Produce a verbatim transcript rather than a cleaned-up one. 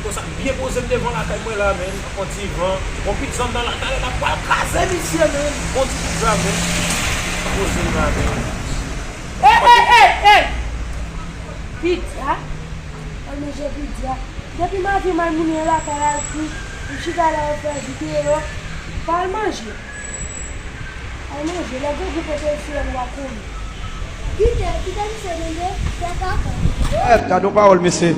Konsa, m byen poze m devan lakay mwen la, menn. Yon ti van. Yon pit zòn nan la, talè n ap pral kraze misye, menn. Yon ti pit zòn, menn. Poze m la, menn. Ey, ey, ey, ey! Pidya? Al manje pidya. Depi maten m al moun yo lakay al kwi, m chita la yo fè videyo. Pa al manje. Al manje, lè grangou pote l sou ou, w a konnen. Kite, kite misye tande, fè kaka. Gad yon pawòl mesye.